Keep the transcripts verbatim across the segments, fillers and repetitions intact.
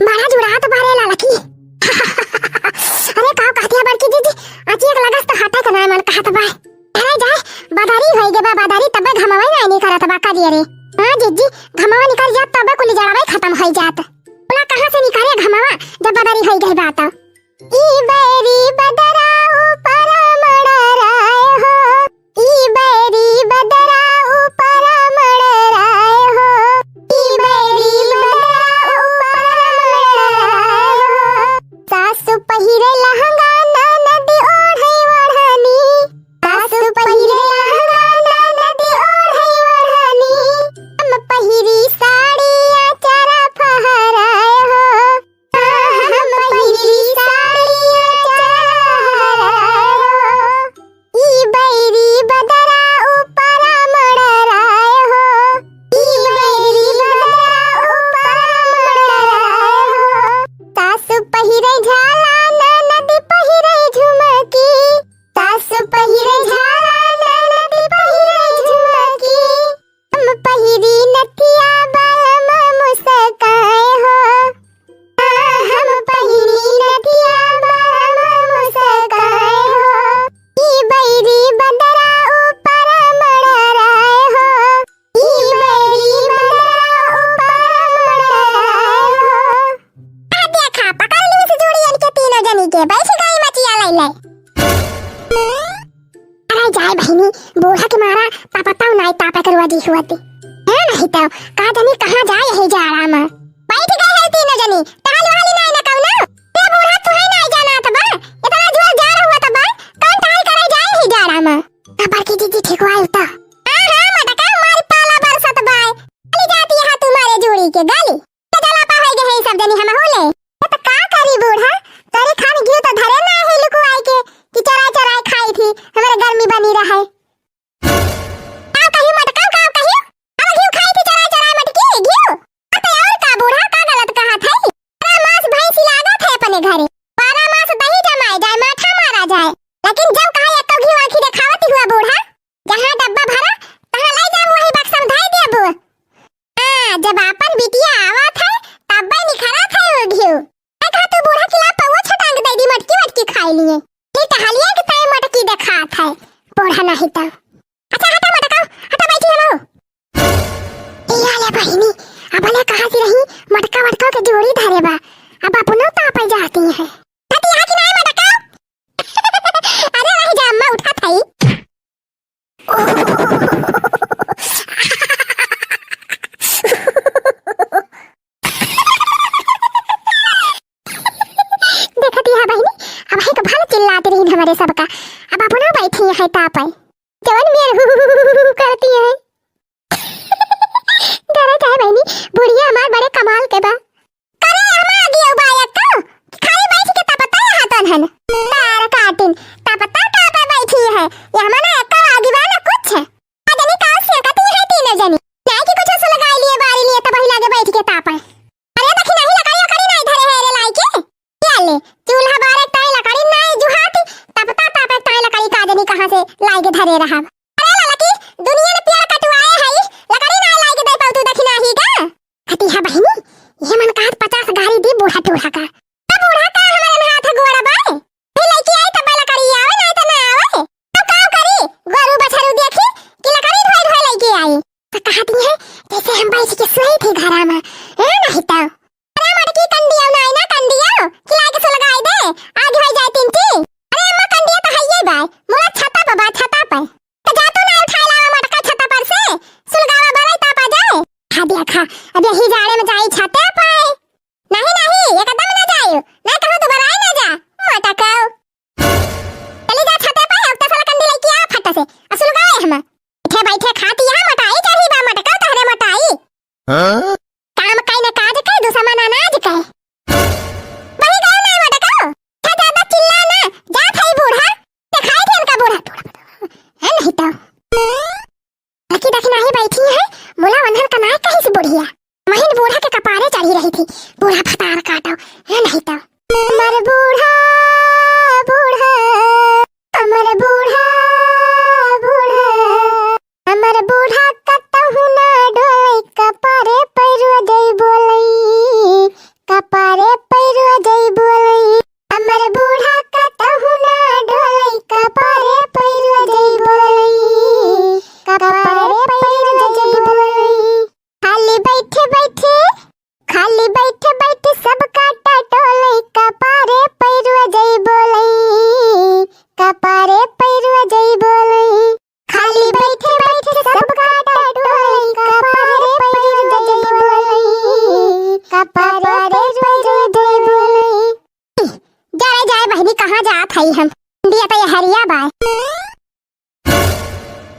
बड़ा जुड़ात बा रे ललकी। अरे का कहतिया बड़की दीदी, अचियक लगस त हटे के नाय मन कहत बा। अरे जाए, बदरी होई गे बा, बदरी तबे घमवा नाय निकरत बा, का दिया रे? हाँ जीजी, घमवा निकर जात तबे कुल जड़वे खतम होई जात। बोला कहाँ से निकरे घमवा जब बदरी होई गई बा त? ई बैरी बदरा ऊपर मंडराए हो, ई बैरी बदरा ऊपर मंडराए हो, ई बैरी बदरा ऊपर मंडराए हो। सासु पहिरे लहंगा, ननद ओढ़े ओढ़नी, सासु पहिरे लहंगा, ननद ओढ़े ओढ़नी, हम पहिरी साड़ी, अचरा फहराए हो। हम पहिरी साड़ी चढ़ाए हो, ई बैरी बदरा ऊपर मंडराए हो, ई बैरी बदरा ऊपर मंडराए हो। सासु पहिरे झाला, ननद पहिरे झुमकी, सासु पहिरे झाला, ननद पहिरे झुमकी। हम पहिरी नथिया बलम मुस्काए हो, हम पहिरी नथिया बलम मुस्काए हो। ई बैरी बदरा ऊपर मंडराए हो, ई बैरी बदरा ऊपर मंडराए हो। आ देखा, पकड़ ली से जोड़ी इनके तीनों जनी के, बैठ गई मचिया लाई लाई। अरे जाए बहिनी, बूढ़ा के मारा तापताऊ नाई तापे के रुआ जी हुआ दी। है नहीं तो, का जनी कहाँ जाए यही जाड़ा में। बैठ गए है तीनों जनी, टहल वहल नाई ना कौनो। ये बूढ़ा तू है नाई जाना त बा, इतना जुआ जाड़ हुआ त बा, कौन टहल करे जाए यही जाड़ा में। अब बड़की जीजी ठीक हुआ उता। हाँ, हाँ, मटका मारी पाला बरसत बाय। चली जाती है तुम्हारे जोड़ी के गाली। तो जला पा होई गए हैं सब जनी हम होले। ये तो का करी बूढ़ा, तोरे खान घिउ तो धरे ना है लुकुआई के, कि चोराई चोराई खाई थी, हमारे गर्मी बनी रहे। का कही मटका, का कही? अब घिउ खाई थी चोराई चोराई मटकी, घिउ। अब तो और का बूढ़ा, का गलत कहा था? बारह मास भैंसी लागत है अपने घरे, बारह मास दही जमाए जाए, माठा मारा जाए, लेकिन जब कहा एक तो घिउ आँखी देखावत हुआ बूढ़ा, जहाँ डब्बा भरा, तहाँ ले जाबू, वही बक्सा में धई देबू। हाँ, जब आपन बिटिया आवत है, तब्बे निखरत है वो घिउ। मैं कहा तू बूढ़ा खिलाफ पौवा छटांग दे दी, मटकी वटकी खाई लिए। ये टहलिया के ताई मटकी देखात है, बूढ़ा नहीं तो। अच्छा हटा मटका, हटा बैठी हम। ए आले बहिनी, अब ले कहा सी रही, मटका वटका के जोड़ी धरे बा, अब अपनो तापे जाती है। हटी यहाँ की नहीं मटका। अरे रह जा अम्मा, उठा थाई। देखती है बहिनी, अब है तो भल चिल्लाती रही हमारे सबका, अब अपना बैठी है तापे, जवन मेर हु, हु, हु, हु, हु, हु करती है। डरा जाए बहिनी, बुढ़िया हमार बड़े कमाल के बा। करे हम आगे उबाय अक्का, खाली बैठ के तपता यहाँ तन हन। तार काटिन, तपता का पे बैठी है, ये हमारा अक्का आगे बा ना कुछ। आ जनी का से कती है तीनों जनी। नाई कि कुछ सुलगाई लिए बारी लिए तब वही लागे बैठ के तापे। अरे देखी नहीं लकड़ी उकड़ी नहीं धरे है रे लाई के। ये ले, चूल्हा बारे ताई लकड़ी नाई जुहाती, तपता तापे ताई लकड़ी का जनी कहाँ से लाई के धरे रहा। अरे ललकी, दुनिया ने पेड़ कटवाए है, लकड़ी नाई लाई के दे पाऊ तू देखी नाही का? कती है बहिनी, ये मन कहत पचास गारी दी बूढ़ा टूढ़ा का। तो बूढ़ा का हमारे हाथ गोड़ा बाय? ये लड़की आई तब लकड़ी आवे, नहीं तो ना आवे। तो का करी, गोरू बछरू देखी कि लकड़ी ढोई ढोई लड़की आई। तो कहती है, जैसे हम बैठ के सोई थी घरा में, है नहीं तो। अरे मटकी कंडिया ना, ना कंडिया, खिला के सुलगाई दे, आगे हो जाए तीन ची। अरे अम्मा कंडिया तो है ये बाय, मोला छता पे बा, छता पे। तो जा तू ना उठाए लावा मटका छता पर से, सुलगावा बरई तापा जाए। हाँ देखा, अब यही जाड़े में जाई छते पे। नहीं, नहीं, एकदम ना जाए, ना कहूँ दोबारा ना जा, मटका। चली जा छते पे, अब तो साला कंडी लइके आ फट से, आ सुलगाए हम। बैठे बैठे खाती यहाँ मोटाई चढ़ी बा, मटका तहरे मोटाई। हाँ? काम कई न काज कई, दुश्मन अनाज कई। वही गाँव ना मटका, क्या ज्यादा चिल्ला ना, जा थाई बूढ़ा, दिखाई दे इनका बूढ़ा। है नहीं तो। लकी देखी नाही बैठी है, मुला वन्हन का नाय कहीं से बुढ़िया। महीन बूढ़ा के कपारे चढ़ी रही थी, बूढ़ा फतार काटो, है नहीं तो। हमर बूढ़ा, बूढ़ा, हमर बूढ़ा, बूढ़ा, हमर बूढ़ा कतहु ना डोले कपारे पैरुआ ई हम कंडिया तो ये हरिया बाय।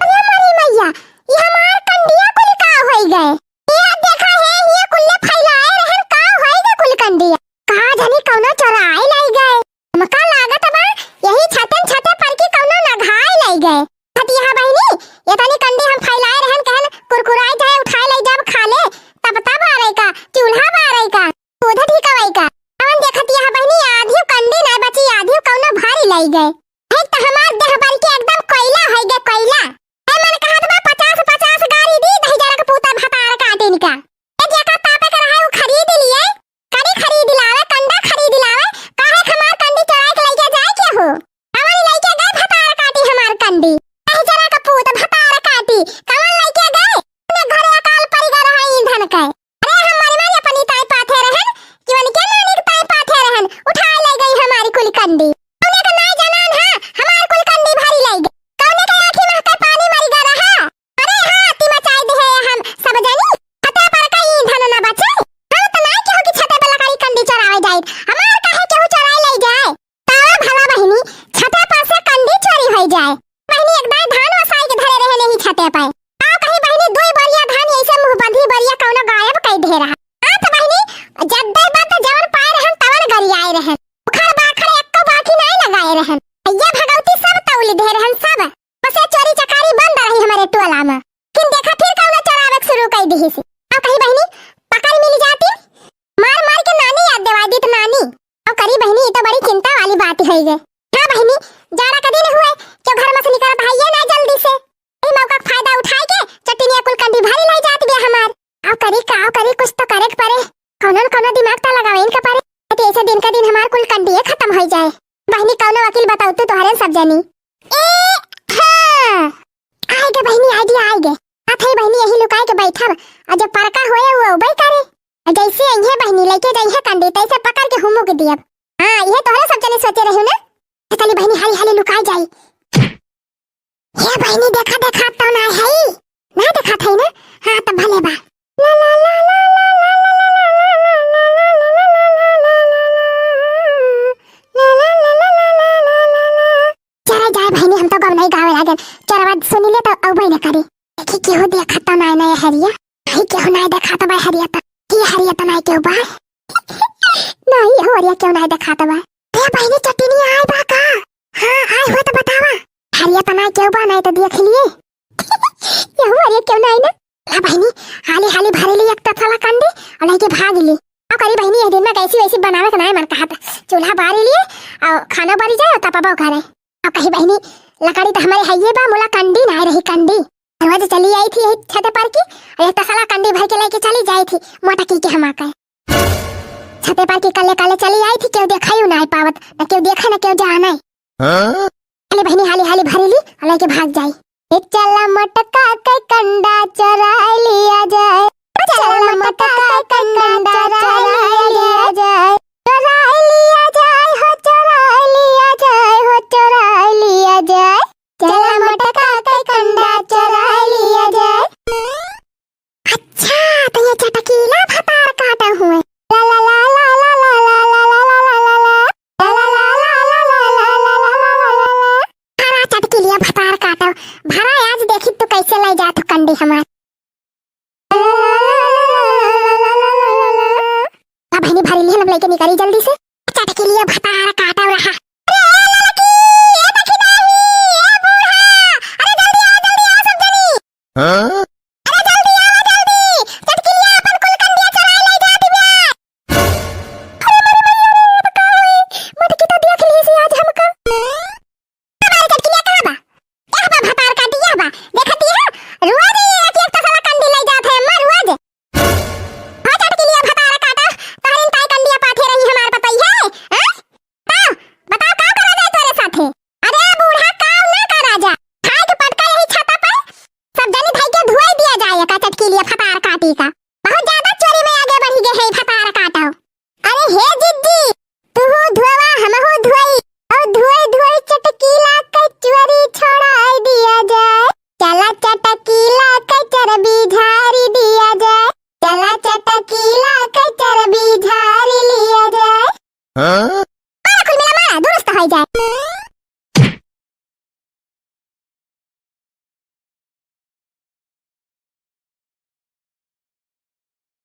अरे मोरी मैया, ये हमार कंडिया कुल का होई गए? ये देखा है, ये कुल्ले फैलाए रहन, का होई गए कुल कंडिया? का जानी कौनो चोराए लाई गए। हमका लागत बा, यही छतन छते पर की कौनो नघाए लाई गए। छतिया बहिनी, ये तनी कंडी हम फैलाए रहन, कहन कुरकुराई जाए, उठाए लाई जाब खा ले, तब तब आ रही का, चूल्हा बारे का, दूध ढिकवाई का। अवन देखतिया बहिनी, आधी कंडी ना बची, आधी कौनो भारी लाई गए। एक तो हमार देह बर के एकदम कोयला होई गए, कोयला। ए मन कहत बा पचास पचास गाड़ी दी, दही जरा के पूता भतार काटिन का। ए जेका तापे के रहे, उ खरीद लिए, करी खरीद लावे, कंडा खरीद लावे, काहे हमार कंडी चोराए के लइके जाए के हो? हमारी लइके गए भतार काटी हमार कंडी। दही जरा के पूत भतार काटी, कवन लइके गए? अपने घरे अकाल परि गए रहा ईंधन के। अरे हम मरी मरी अपनी ताई पाथे रहन, कि उनके नानी के ताई पाथे रहन, उठाए ले गई हमारी कुल कंडी। कौने के नाई जनान है, हमार कुल कंडी भरी ले गई। कौने के आँखी में के पानी मरी गए रहा। अरे हाँ, ती मचाई दे है हम सब जनी। छते पर का ईंधन न बचे। हम तो नाई केहू की छते पे लकड़ी कंडी चोरावे जाइत। हमार काहे केहू चोराए ले जाए? तावा भला बहिनी, छते पर से कंडी चोरी होई जाए। बहिनी एक दाई धान ओसाई के धरे रहे नहीं छते पे। का कही बहिनी, दुई बोरिया धान ऐसे मुँह बंधी बोरिया कौनो गायब कई दे रहा। हाँ तो बहिनी, जद्दे बद जवन पाए रहन तवन गरियाए रहन। उखड़ बाखड़ एक्को बाकी नाई लगाए रहन। ये भगवती सब तौली दे रहन सब। बस ये चोरी चकारी बंद रही हमारे टोला में। किन देखा फिर कौनो चोरावे के शुरू कई दिहिस। अब कही बहिनी, पकड़ मिल जाती, मार मार के नानी याद दिवा दीत नानी। अब करी बहिनी, ये तो बड़ी चिंता वाली बात होई गए। हाँ बहिनी, जाड़ा का दिन हुए, क्यों घर में से निकलत है ये ना जल्दी से। यही मौका का फायदा उठाए के चटनिया कुल कंडी भरी लाई जात बिया हमार। अब करी का, अब करी, कुछ तो करे के परे। कौनो न कौनो दिमाग तो लगावे इनका परे। तो ऐसे दिन का दिन हमार कुल कंडिये खत्म होई जाए। बहिनी कौनो वकील बताऊ तू तोहरे सब जानी। ए, हाँ। आए गे बहिनी, आए गे, आए गे। आ थई बहिनी यही लुकाए के बैठब। आ जब परका होए वो अउबे करे। आ जैसे अइहे बहिनी लेके जइहे कंडी, तैसे पकड़ के हुमुक दियब। हाँ, ये तोहरे सब जने सोचे रही ना। चली बहिनी, हाली हाली लुकाए जाई। हे बहिनी, देखा, देखा तो ना है, ना देखा था ना। हाँ, तो भले बा। चला जाए बहिनी, हम तो गवनई गावे लागन। चोरवा सुनी ले तो अउबे न करी। देखी केहू देखा तो ना, ना हरिया। नहीं केहू ना देखा तो बा हरिया तो। की हरिया तो ना केहू बा। नहीं हो हरिया केहू ना देखा तो बा। ए बहिनी, चटनी आए बा का? हाँ, आए हो तो बतावा। हरिया तो ना केहू बा, नहीं तो देख लिए। यहू अरे क्यों ना आई ना? ला बहिनी, हाली हाली भरी ली एक तसला कंडी और लेके भाग ली। अब करी बहिनी, ये दिन में गैसी वैसी बनावे के ना मन कहत। चूल्हा बारी लिए और खाना बरी जाए और तपबो करे। अब कही बहिनी, लकड़ी तो हमारे हइये बा, मुला कंडी ना रही कंडी। रोज चली आई थी यही छते पर की और एक तसला कंडी भर के लेके चली जाई थी मोटकी के हमा के। छते पर की कल्ले कल्ले चली आई थी, केहू देखाई ना पावत, न केहू देखे न केहू जाने। हाँ? हाली बहिनी, हाली हाली भरी ली और लेके भाग जाई। ए चला मटका के कंडा चोराई लिया जाए। चला मटका के कंडा चोराई लिया जाए। चोराई लिया जाए हो, चोराई लिया जाए हो, चोराई लिया जाए। चला मटका के कंडा चोराई लिया जाए। अच्छा, तो ये चटकीला भतार काटा हुए। ला ला ला ला। भरा चटकीलिया भतार काटा। भरा आज देखी तू कैसे ले जात कंडी हमार। अब बहिनी भरी लिहन, अब लेके निकली जल्दी से।